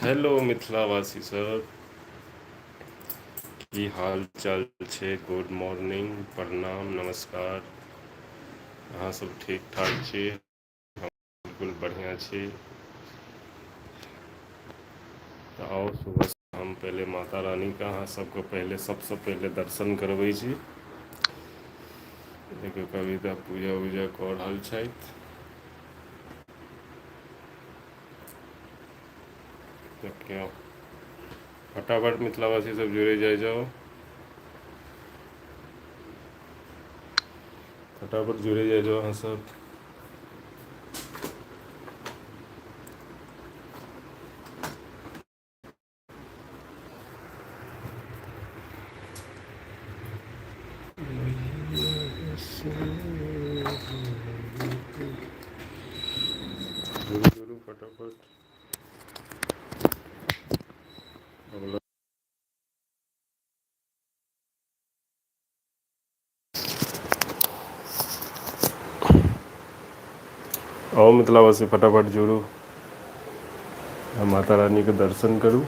Hello मिथिलावासी सब, की हाल चाल छै? गुड मॉर्निंग, प्रणाम, नमस्कार। अहाँ सब ठीक ठाक छी? हम बिल्कुल बढ़िआँ छी। तऽ आउ, सुबह हम पहिले माता रानीके अहाँ सबके पहिले सबसँ पहिले दर्शन करबै छी। देखियौ, कविता पूजा उजा कऽ रहल छथि। देखियौ, फटाफट मिथिलावासी सब जुड़े जाइ जाउ। फटाफट जुड़े जाइ जाउ अहाँ सब। जुड़ू जुड़ू फटाफट। आउ मिथिलावासी, फटाफट जुड़ू आ माता रानीके दर्शन करू।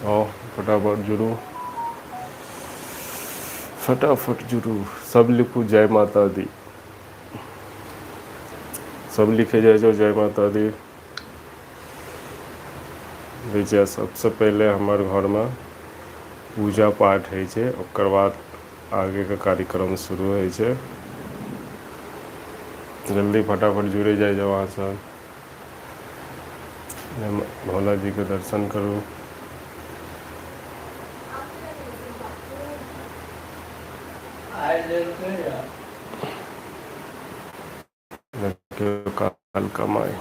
आउ, फटाफट जुड़ू, फटाफट जुड़ू। सब लिखू जय माता दी। सब लिखे जाइ जाउ जय माता दी। जे सबसँ पहिले हमर घरमे पूजा पाठ होइ छै, ओकर बाद आगेके कार्यक्रम शुरू होइ छै। जल्दी फटाफट जुड़े जाइ जाउ अहाँ सब। भोला जीके दर्शन करू। देखियौ, काल कमाइ,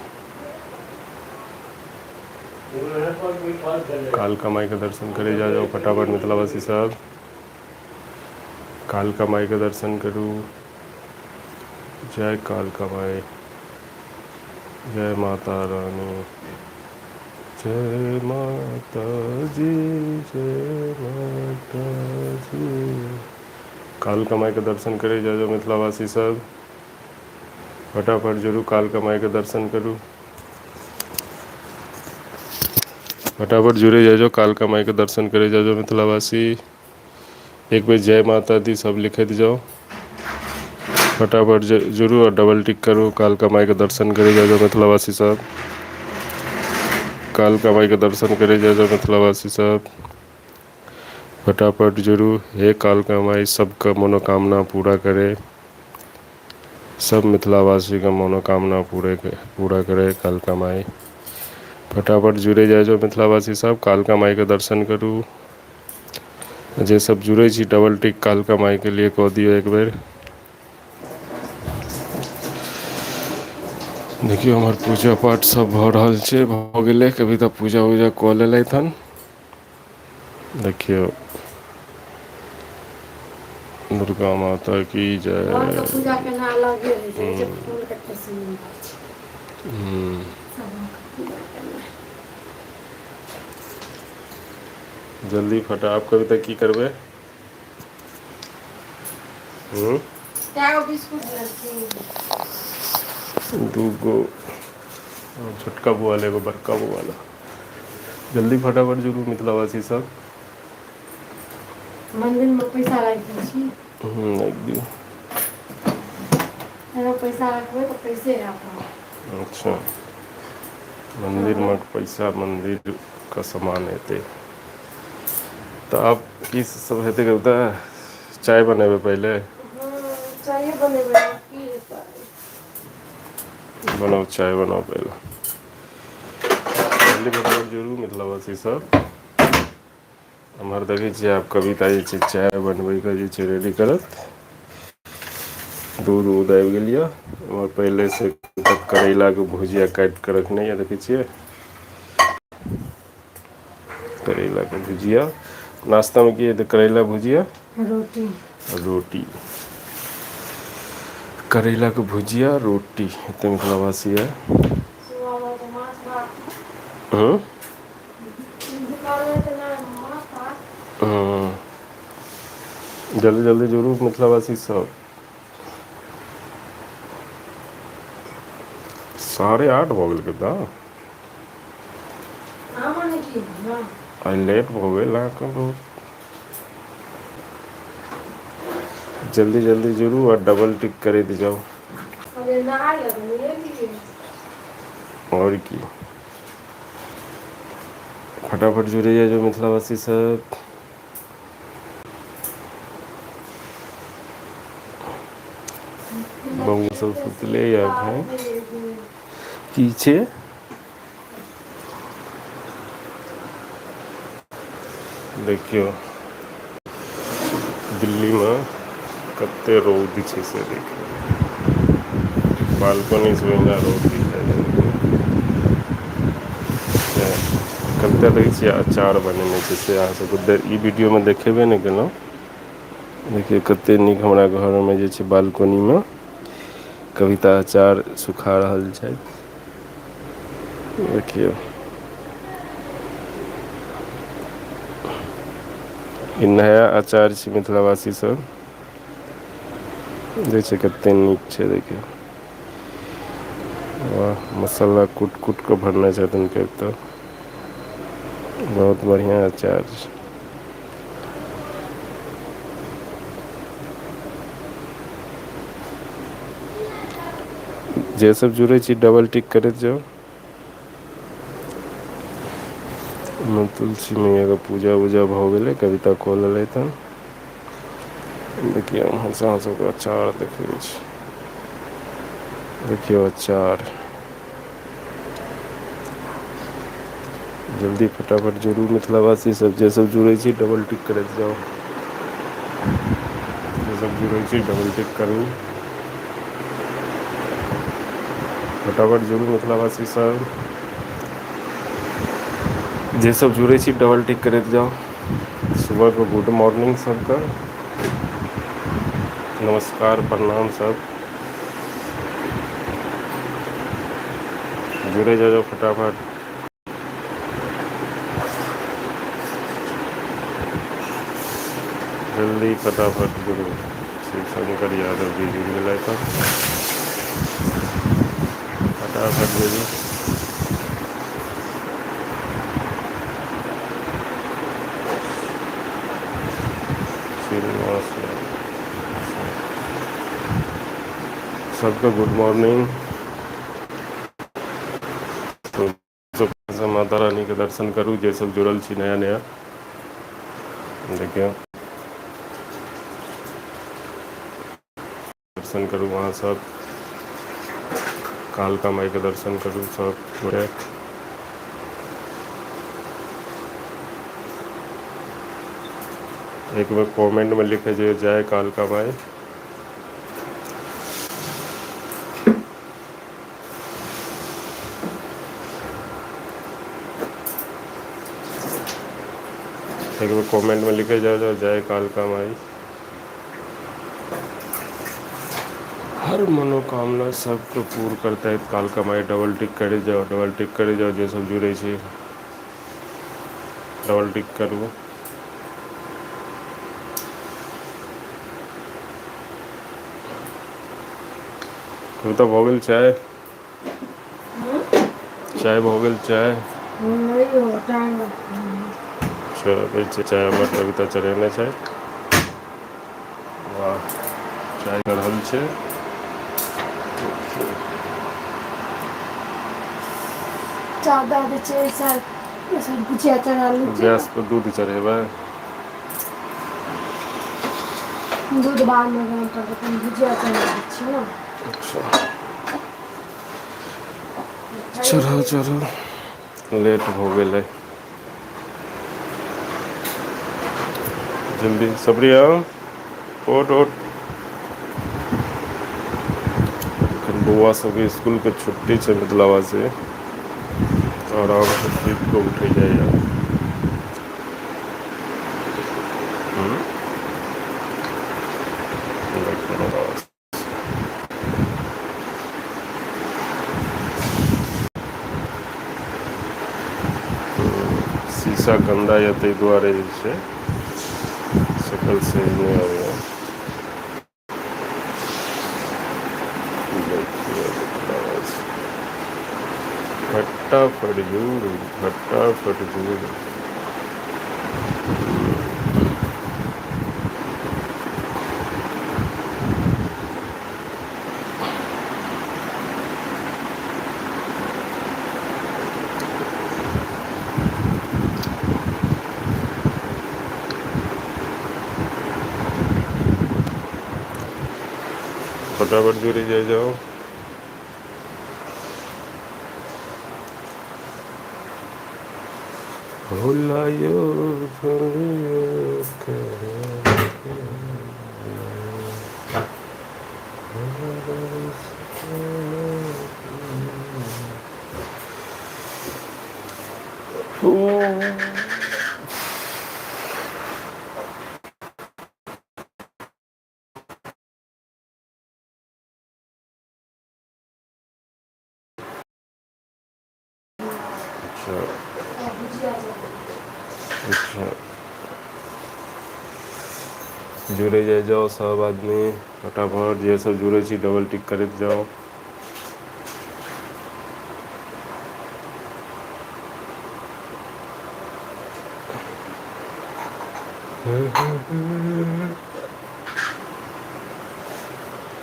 काल कमाइके दर्शन करे जा जाउ फटाफट। मिथिलावासी सब, काल कमाइके दर्शन करू। जय काल कमाइ, जय माता रानी, जय माता जी, जय माता जी। काल कमाइके दर्शन करे जा जाउ। मिथिलावासी सब, फटाफट जुड़ू, काल कमाइके दर्शन करू। फटाफट जुड़े जाइ जाउ, काल कमाइके दर्शन करे जाइ जाउ। मिथिलावासी, एक बेर जय माता दी सब लिखैत जाउ। फटाफट जुड़ू आओर डबल टिक करू। काल कमाइके दर्शन करे जाइ जाउ। मिथिलावासी सब, काल कमाइके दर्शन करे जाइ जाउ। मिथिलावासी सब, फटाफट जुड़ू। हे काल कमाइ, सबके मनोकामना पूरा करे, सब मिथिलावासीके मनोकामना पूरे पूरा करे काल कमाइ। फटाफट जुड़े जाइ जाउ। मिथिलावासी सब, कालका माइके दर्शन करू। जे सब जुड़ै छी, डबल टिक कालका माइके लिए कऽ दियौ एक बेर। देखियौ, हमर पूजा पाठ सब भऽ रहल छै, भऽ गेलै। कभी तऽ पूजा उजा कऽ लेलथि हन। देखियौ, दुर्गा माता की जय। घरके पूजा केना अलगे होइ छै जे फूल कते सुन्दर छै। सबक पूजा केना। जल्दी फटा आब। कविता, की करबै? हूँ। कए गो बिस्कुट लेलखिन? दूगो छोटका बौआ लए, एगो बड़का बौआ लए। जल्दी फटाफट जुड़ू मिथिलावासी सब। मन्दिरमे पैसा राखि दै छी। राखि दियौ। एहिमे पैसा रखबै तऽ पैसे आयत। अच्छा, मन्दिरमे पैसा मन्दिरके समान एतै। तऽ आब की सब हेतै? तऽ चाय बनेबै पहिले। हँ, चाये बनेबै, आब की हेतै। बनाउ, चाय बनाउ पहिले। जल्दी फटाफट जुड़ू मिथिलावासी सब। एम्हर देखै छियै, आब कविता जे छै चाय बनबैके जे छै रेडी करत। दूध उध आबि गेल यऽ। एम्हर पहिलेसँ करैलाके भुजिया काटि कऽ रखने यऽ, देखै छियै। करैलाके भुजिया। नाश्तामे की हेतै? करैला भुजिया। रोटी। रोटी। करैलाके भुजिया रोटी हेतै मिथिलावासी आइ। सुबहमे तऽ माछ भात। हूँ। दुपहरमे तऽ नहि, माछ भात। हूँ। जल्दी जल्दी जुड़ू मिथिलावासी सब। 8:30 भऽ गेल कविता। ने। आइ लेट भऽ गेल अहाँके बहुत। जल्दी जल्दी जुड़ू आ डबल टिक करैत जाउ। अरे नहाय लए तऽ नहिये गेलियै। आओर की, फटाफट जुड़ै जाइ जो मिथिलावासी सब। बौआ सब सुतले यऽ एखन। की छै? देखियौ दिल्लीमे कते रौद छै से देखियौ। बालकनी से ओहिना रौद दिखाइ देलकै। कते देखै छियै अचार बनेने छै से अहाँ सबके ई वीडियोमे देखेबे नहि केलहुँ। देखियौ कते नीक हमरा घरमे जे छै बालकनीमे कविता अचार सुखा रहल छथि। देखियौ, ई नया अचार छै मिथिलावासी सब। देखै छियै कते नीक छै देखियौ। वाह, मसाला कूटि कूटि कऽ भरने छथिन कविता। बहुत बढ़िआँ अचार छै। जे सब जुड़ै छी डबल टिक करैत जाउ। ओहिमे तुलसी मैयाके पूजा उजा भऽ गेलै, कविता कऽ लेलथि हन। देखियौ हम अहाँ सबके अचार देखबै छी। देखियौ अचार। जल्दी फटाफट जुड़ू मिथिलावासी सब, जे सब जुड़ै छी डबल टिक करैत जाउ। जे सब जुड़ै छी डबल टिक करू। फटाफट जुड़ू मिथिलावासी सब। जे सब जुड़ै छी डबल टिक करैत जाउ। सुबहके गुड मॉर्निंग सबके। नमस्कार प्रणाम सब। जुड़ै जाउ फटाफट। जल्दी फटाफट जुड़ू। शिव शंकर यादव जी जुड़ि गेलथि हँ। फटाफट जुड़ू। श्रीनिवास यादव सबके गुड मॉर्निंग। माता रानीके दर्शन करू जे सब जुड़ल छी नया नया। देखियौ, दर्शन करू अहाँ सब, कालका माइके दर्शन करू सब गोटे। एक बेर कमेंट में लिखे जइयो जय कालका माई। एक बेर कमेंट में लिखे जाओ जाओ जय कालका माई। हर मनोकामना सबके पूर करतै कालका माई। डबल टिक करे जाओ, डबल टिक करे जाओ। जे सब जुड़े छी डबल टिक करू। कविता भऽ गेल चाय? चाय भऽ गेल चाय? नहि यौ, टाइम। चलबै छै चाय हमर कविता चढ़ेने छै। वाह, चाय चढ़ल छै। चाह दए दै छियै, भुजिया चढ़ा लै छियै। गैस पर दूध चढ़ेबै? दूध बादमे गरम करबै, तहन भुजिया चढ़ा दै छियै ने। अच्छा, चढ़ाउ चढ़ाउ, लेट भऽ गेलै। जल्दी सबरिया, उठ उठ। एखन बौआ सबके इसकुलके छुट्टी छै मिथिलावासी, आरामसँ सुति कऽ उठै जाइए। शीशा गन्दा यऽ ताहि दुआरे जे छै शकल सही नहि आबैए। देखियौ, फटाफट जुड़ू, फटाफट जुड़ू। फटाफट जुड़ि जाइ जाउ। भोला यौ भोलियो अच्छा अच्छा, जुड़े जाइ जाउ सब आदमी फटाफट। जे सब जुड़ै छी, डबल टिक करैत जाउ।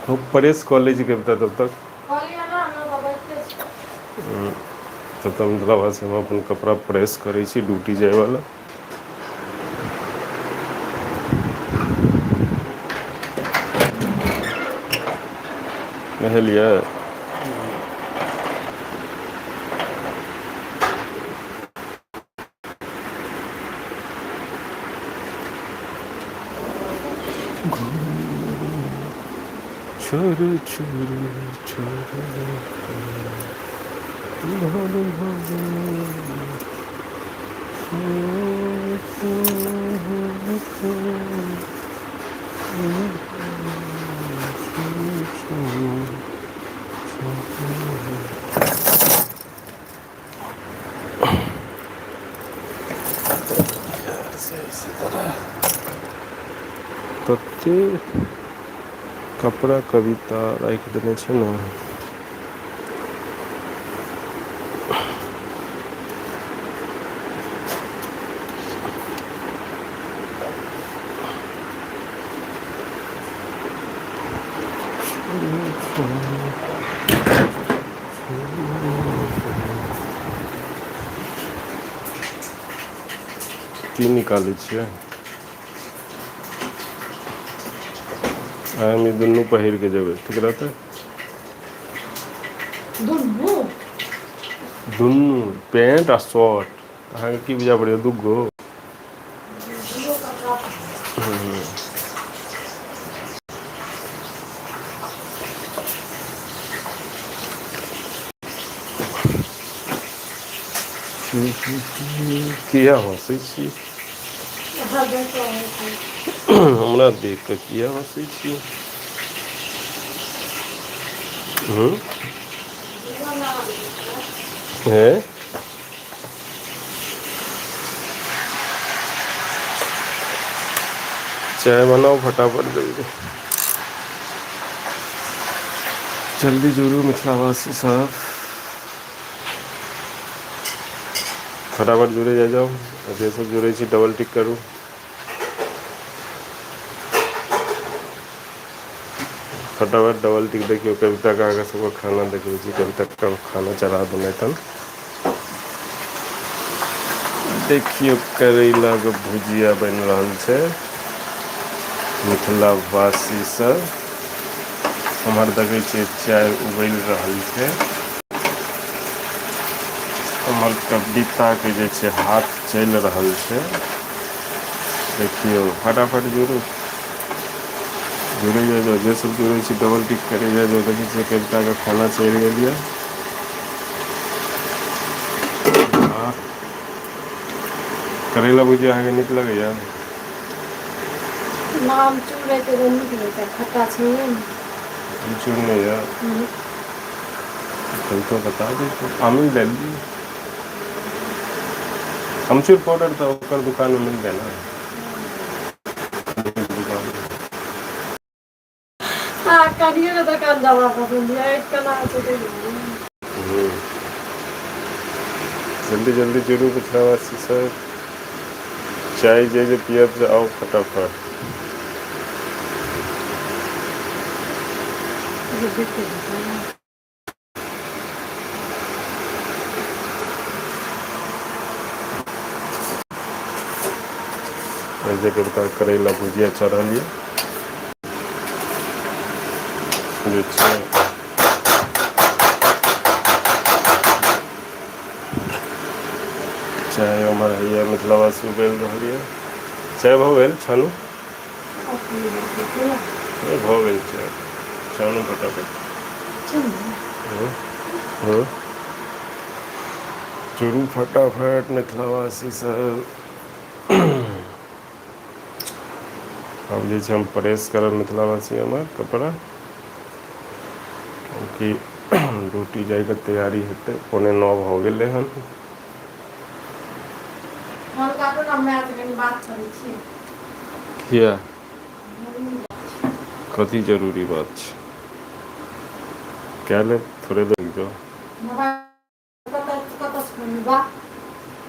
हम प्रेस कऽ लै छी कविता तब तक। तब तक मिथिलावासी हम अपन कपड़ा प्रेस करै छी ड्यूटी जाइवला। नहेलियै? छोड़ू छोड़ू छोड़ू। कते कपड़ा कविता राखि देने छै ने। की निकालै छियै? आइ हम ई दुनू पहिर के जेबै, ठीक रहतै? दुनू? दुनू पैंट आ शर्ट। अहाँके की बुझा पड़ैया, दूगो? दूगो कपड़ा। किया हँसै छी? अहाँ देख रहल छी। हमरा देख कऽ किया हँसै छी? हूँ हे, चाय बनाउ फटाफट, जल्दी जल्दी जुड़ू मिथिलावासी सब, फटाफट जुड़े जाइ जाउ। जे सब जुड़ै छी, डबल टिक करू फटाफट, डबल टिक। देखियौ, कविता के अहाँके सबके खाना देखबै छी। कविता के खाना चढ़ा देने तन। देखियौ, करैलाके भुजिया बनि रहल छै। मिथिलावासी सब, उम्हर देखै छियै चाय उबलि रहल छै। उम्हर कविताके जे छै हाथ चलि रहल छै। देखियौ, फटाफट जुड़ू, जुड़ै जाइ जाउ। जे सब जुड़ै छी, डबल टिक करै जाइ जाउ। देखै छियै, कविताके खाना चढ़ि गेल यऽ। वाह, करैला भुजिया अहाँके नीक लगैया? आमचूर रहतै तऽ नीक लगतै, खट्टा छैहे ने। आमचूर नहि यऽ? कविता बता दैतहुँ, आमिल डालि दियौ। अमचूर पाउडर तऽ ओकर दुकानमे मिलतै ने, दुकान। आ कनियो के दोकान जावा पसंद है, केना छै? जल्दी जल्दी जुड़ू मिथिलावासी सब। चाय जे जे पियब से आउ फटाफट। जे कविता करैला भुजिया चढ़ल यऽ जे छै चाय उम्हर होइए मिथिलावासी उबलि रहल यऽ। चाय भऽ गेल छानू। भऽ गेल चाय, छानू फटाफट। हँ, चुरू फटाफट मिथिलावासी सब। आब जे छै हम प्रेस करब मिथिलावासी हमर कपड़ा, कि ड्यूटी जाइके तैयारी हेतै। 8:45 भऽ गेलै हन। फोन काटू ने, हमरा कनि बात करै छी। किया, कथी जरूरी बात छै? कए लेब थोड़े देर जाउ।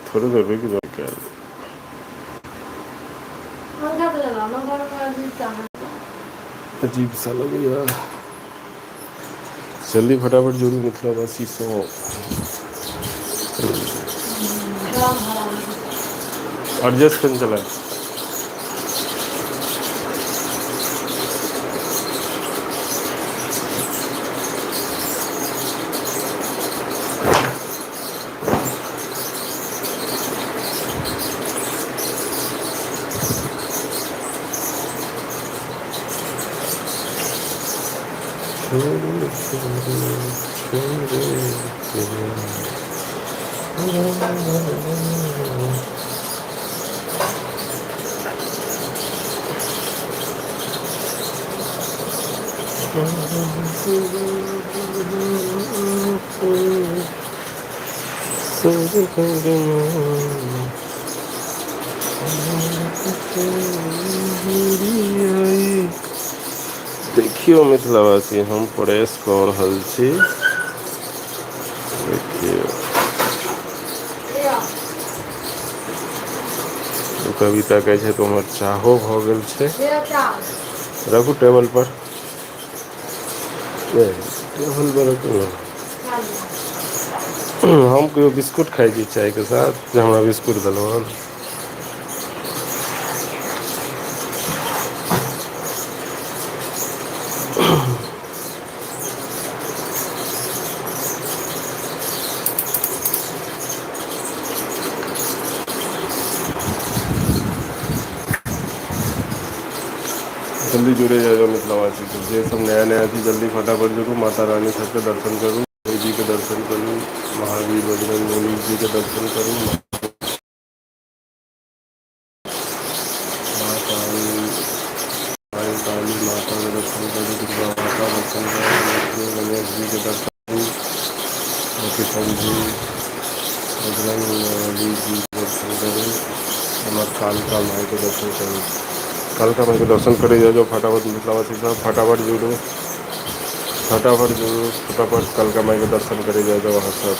थोड़े देर रुकि जाउ, कए लेब। अजीब सा लगैया। जल्दी फटाफट जुड़ू मिथिलावासी सब। एडजस्ट फैन चला। देखियौ मिथिलावासी, हम प्रेस कऽ रहल छी। देखियौ, कविता कहै छै तऽ उम्हर चाहो भऽ गेल छै। रखू टेबल पर, टेबल पर रखू ने। हम कहियो बिस्कुट खाइ छी चायके साथ, जे हमरा बिस्कुट देलहुँ हन? जल्दी जुड़े जाओ मिथिलावासी सब, जे सब नया नया छी जल्दी फटाफट जुड़ू। माता रानी सबके दर्शन करू, जी के दर्शन करू, महावीर बजरंग बली जी के दर्शन करू, माँ काली, माई काली माता के दर्शन करू, दुर्गा माता दर्शन करू, लक्ष्मी गणेश जी के दर्शन करू, किशन जी बजरंग बली जी के दर्शन करू, हमर कालका माई के दर्शन करू। कालका माई के दर्शन करे जाओ फटाफट मिथिलावासी सब, फटाफट जुड़ू, फटाफट जुड़ू, फटाफट कालका माई के दर्शन करे जाओ अहाँ सब।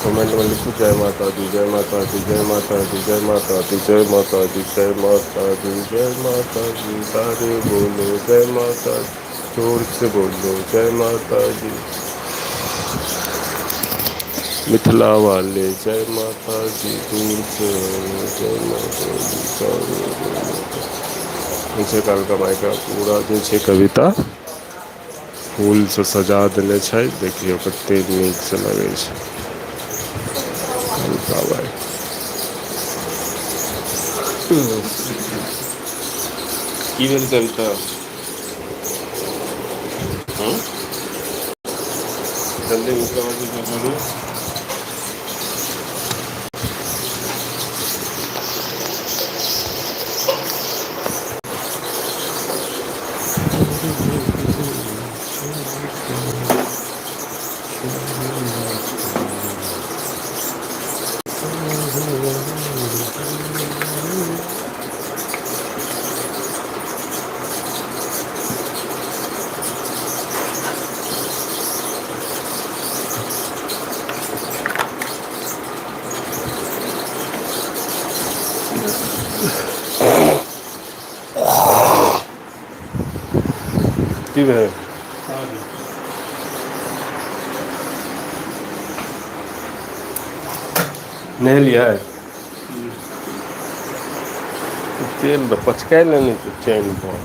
कमेंट में लिखू जय माता दी, जय माता दी, जय माता दी, जय माता दी, जय माता दी, जय माता दी, जय माता दी, सारे बोलो जय माता, जोर से बोलो जय माता दी। मिथिला वाले जय माता दी, दूर से बोलो जय माता दी, सारे बोलो। छै कालका माई का पूरा जे छै कविता फूल से सजा देने छै। देखियौ कते नीक से लगे छै कालका माई। की भेल कविता? हूँ, जल्दी मिथिलावासी सब जुड़ू। की भेल? नहेलियै? तेल तऽ पचकाइल लेने छै चैन पर।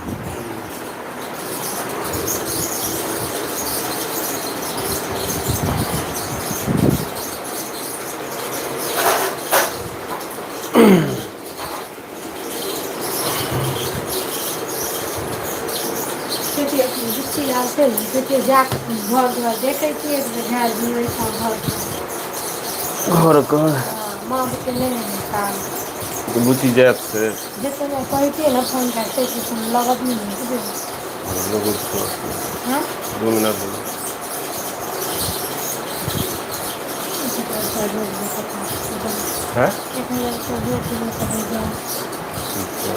जा कऽ घर दुआर देखै छियै घर घर कऽ माँ बुते नहि ने काम तऽ बुची जायत से? जेतै ने कहतियै ने फोन करतै लगत नहि ने हँ दू मिनट रुकू। हँ एक हजार ठीक छै।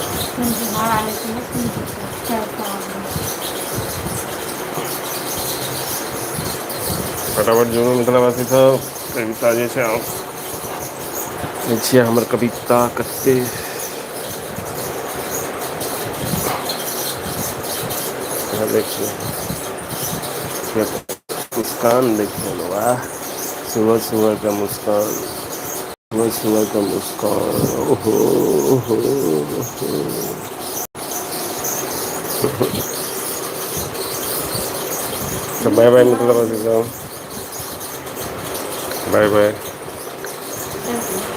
भाड़ा लेतै फटाफट जुरू मिथिलावासी सब कविता जे छै आब ई छियै हमर कविता कते इएह देखियौ। मुस्कान देखियौ ने, वाह! सुबह सुबह का मुस्कान। सुबह सुबह का मुस्कान ओहो हो हो। तऽ बाय बाय मिथिलावासी सब। Bye bye. Thank you.